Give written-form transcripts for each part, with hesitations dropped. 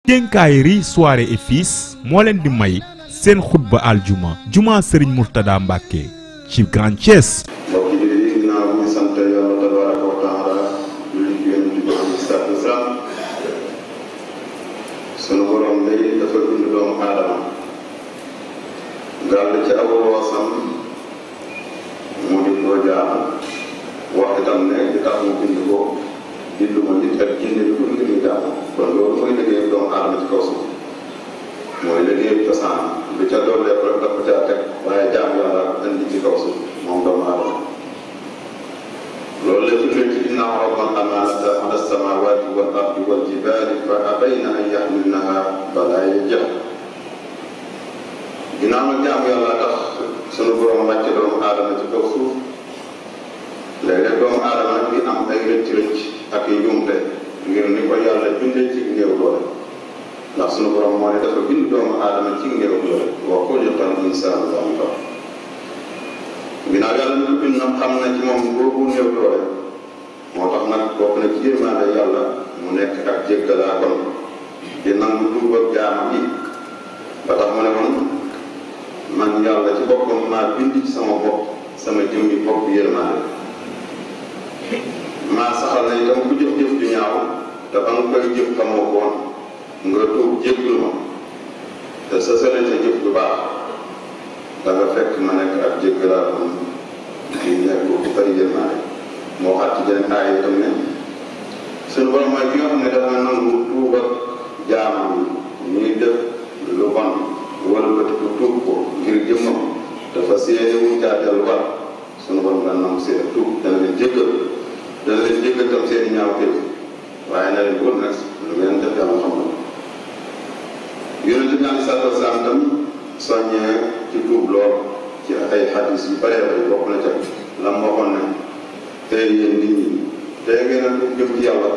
Quincaillerie Soirée et Fils moo leen di may seen xutba aljuma juma Serigne Mourtada Mbacké ci Grand Thiès. mbokk yi di ginnaaw ñu sant Yàlla tabaaraka wa taala julli ci Yonent bi alayhi salaatu wa salaam sunu borom day dafa bind doomu aadama gàll ci aw loosam mu di ko jaamu wax itam ne di tax mu bind ko bindu ma nit ak jinne lu ngir ñu jaamu kon loolu mooy liggéeyu doomu aadama ci kaw suuf mooy liggéeyu cosaan lu ca doolee ko dafa caa teg waaye jaamu Yàlla indi ci kaw suuf moom doomu aadama loolu la tuddee ci inna aradna al-amaanata ala as-samaawaati wal ardi wal jibaali fa abayna an yaxmilnaha balaa jeex ginnaaw nag jaamu Yàlla tax sunu borom wàcce doomu aadama ci kaw suuf léeg-léeg doomu aadama nag di am ay rëcc-rëcc ak i njuumte ngir ni ko Yàlla bindee ci néew doole ndax sunu borom moo ne dafa bind doomu aadama ci néew doole wa xuliqa al-insaanu da'iifa ginnaaw Yàlla ñu bind nag xam na ci moom boobu néew doole moo tax nag bokk na ci yërmande Yàlla mu nekk ak jéggalaa kon di nangu tuub ak jaam yi ba tax mu ne man Yàlla ci boppam maa bind ci sama bopp sama jëmmi bopp yërmande maa saxal na itam ku jëf-jëf ju ñaaw te ba nga koy jëf xamoo ko woon nga tuub jéggalu ma te sa sële sa jëf ju baax da nga fekk ma nekk ak jéggalaa kon di nekk bu bari yërmande moo xaat ci jeneen aaya itam ne suñu borom mooy ki nga xam ne dafa nangu tuub ak jaamam yi ñuy def lu bon wala ba tuub ko ngir jëmmam dafa seede wu caatal war suñu borom daan nangu seen tuub dana leen jéggal tam seen i ñaaw tëj waaye na leen wóor nag lu ngeen def Yàlla xam na Yonent bi aleyhi salaatu wa salaam tam soññee ci tuub lool ci ay xadis yu bëree bëri bokk na ca la mu waxoon ne tey yéen nit ñi tey ngeen a tuub jëm ci Yàlla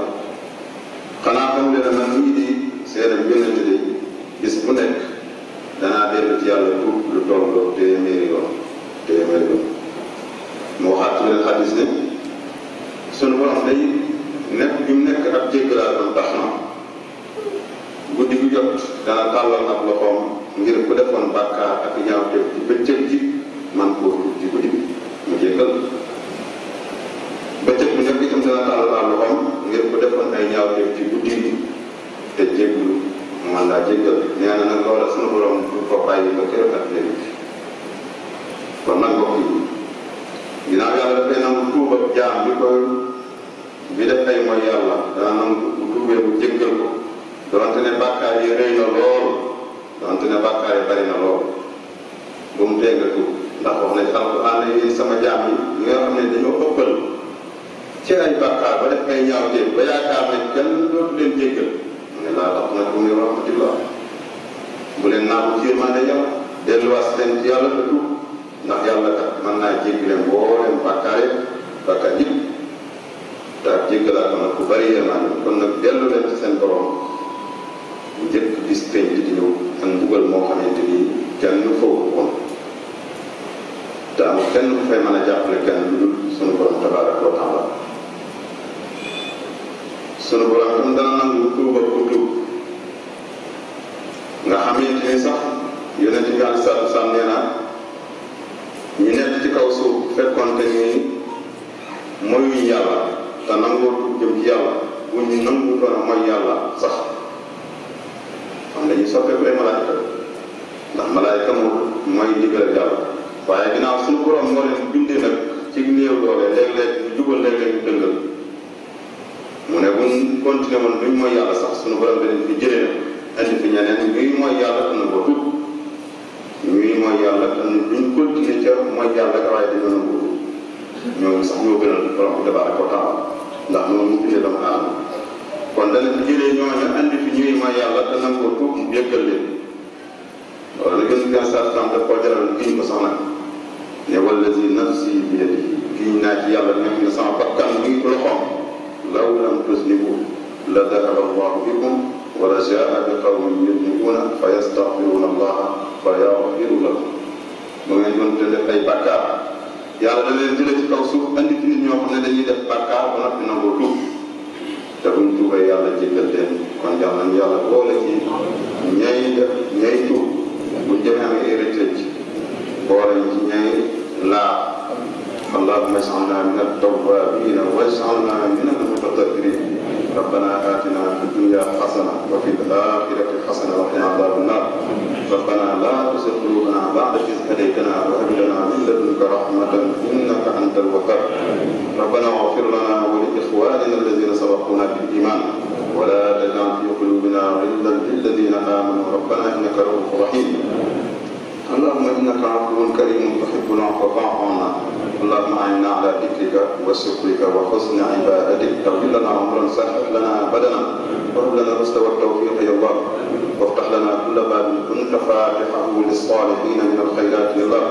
xanaa xam leen man mii di seedal Yonent de bis bu nekk danaa dellu ci Yàlla tuub lu toll téeméeri yoon moo waxaat ci leen xadis ne sunu borom day nekk bi mu nekk ak jéggalaatam tax na guddi gu jot dana tàllal ak loxoom ngir ku defoon bàkkaar ak ñaawteef ci bëccëg ji man koo tuub ci guddi bi mu jéggal bëccëg bu nekk itam dana tàllal ak loxoom ngir ku defoon ay ñaawteef ci guddi bi te jégglu man laa jéggal nee na nag loola sunu borom du ko bàyyi ba kër ak léegi kon nag mbokk yi ginnaaw Yàlla dafay nangu tuub ak jaam bi def ay mooy Yàlla dana nangu bu tuubee bu jéggal ko donte ne bàkkaar yi rëy na lool donte ne bàkkaar yi bari na lool bu mu tee nga tuub ndax wax na ci Alxuraan yi sama jaam yi ñi nga xam ne dañoo ëppal ci ay bàkkaar ba def ay ñaawteef ba yaakaar ne kenn dootu leen jéggal mu ne laa tax nag bu muy rahmatillah bu leen naagu ci yërmande Yàlla delluwaat leen ci Yàlla te tuub ndax Yàlla kat mën naa jéggale mbooleem bàkkaar yëpp te ak jéggalaat nag ku bari yërmande kon nag dellu leen ci seen borom bu njëkk bis penc di ñëw ak mbugal moo xamante ni kenn foofu woon te amul kenn ku fay mën a jàppale kenn lu dul sunu borom tabaaraka wa taala sunu borom tam dana nangu tuub ak ku tuub nga xamante ni sax Yonent bi aleyhi salaatu wa salaam nee na ñu nekk ci kaw suuf fekkoonte ni mooyuñu Yàlla te nangoo tuub jëm ci Yàlla bu ñu nangu doon mooy Yàlla sax xam dañuy soppeeku ay malaayika ndax malaayika mooy ndigal Yàlla waaye ginnaaw suñu borom moo leen bindee nag ci néew doole léeg-léeg ñu jubal léeg-léeg ñu dëngal mu ne buñ continué woon duñ mooy Yàlla sax suñu borom dañ fi jëlee nag indi fi ñeneen ñuy mooy Yàlla te nangoo tuub ñuy mooy Yàlla te duñ continué ca mooy Yàlla ka waaye dañoo nangoo tuub ñoom sax ñoo gënal borom bi tabaaraka wa taala ndax noonu mu bindee doomu aadama kon dana fi jëlee ñooñu andi fi ñuy mooy Yàlla te nangoo tuub mu jéggal leen loolu la gën a saa sant daf koo jaral giñ ko sax nag ne wallazi nafsi bi yadihi giñ naa ci Yàlla nekk na sama bakkan mi ngi ko loxoom law lam tuznibu la dahaba Allahu bikum wa la jaa bi qawmin yudnibuna fa yastaghfiruna Allaha fa yaghfiru lahum ba ngeen doon te def ay bàkkaar Yàlla da leen jëlee ci kaw suuf andi fi nit ñoo xam ne dañuy def bàkkaar ba noppi nangoo tuub te buñ tuubee Yàlla jéggal leen kon yàlla nañu Yàlla boole ci التوابين واجعلنا من المتطهرين ربنا آتنا في الدنيا حسنة وفي الآخرة حسنة وقنا عذاب النار ربنا لا تزغ قلوبنا بعد إذ هديتنا وهب لنا من لدنك رحمة إنك أنت الوهاب ربنا اغفر لنا ولإخواننا الذين سبقونا بالإيمان ولا تجعل في قلوبنا غلا للذين آمنوا ربنا إنك رؤوف رحيم اللهم إنك عفو كريم تحب العفو فاعف عنا اللهم أعنا على ذكرك وشكرك وحسن عبادتك طول لنا عمرا سهل لنا بدنا وهب لنا الرشد والتوفيق يا الله وافتح لنا كل باب كنت فاتحه للصالحين من الخيرات يا الله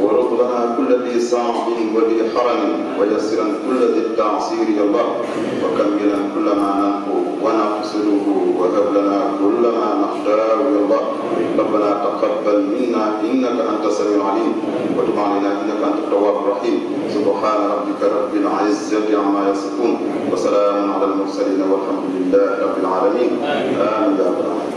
ورد لنا كل ذي صعب وذي حرم ويسرا كل ذي التعسير يا الله وكملا كل ما ننحو ونقصده وهب لنا كل ما نختار يا الله ربنا تقبل منا إنك أنت السميع العليم وتب علينا إنك أنت التواب الرحيم سبحان ربك رب العزة عما يصفون وسلام على المرسلين والحمد لله رب العالمين آمين يا رب العالمين.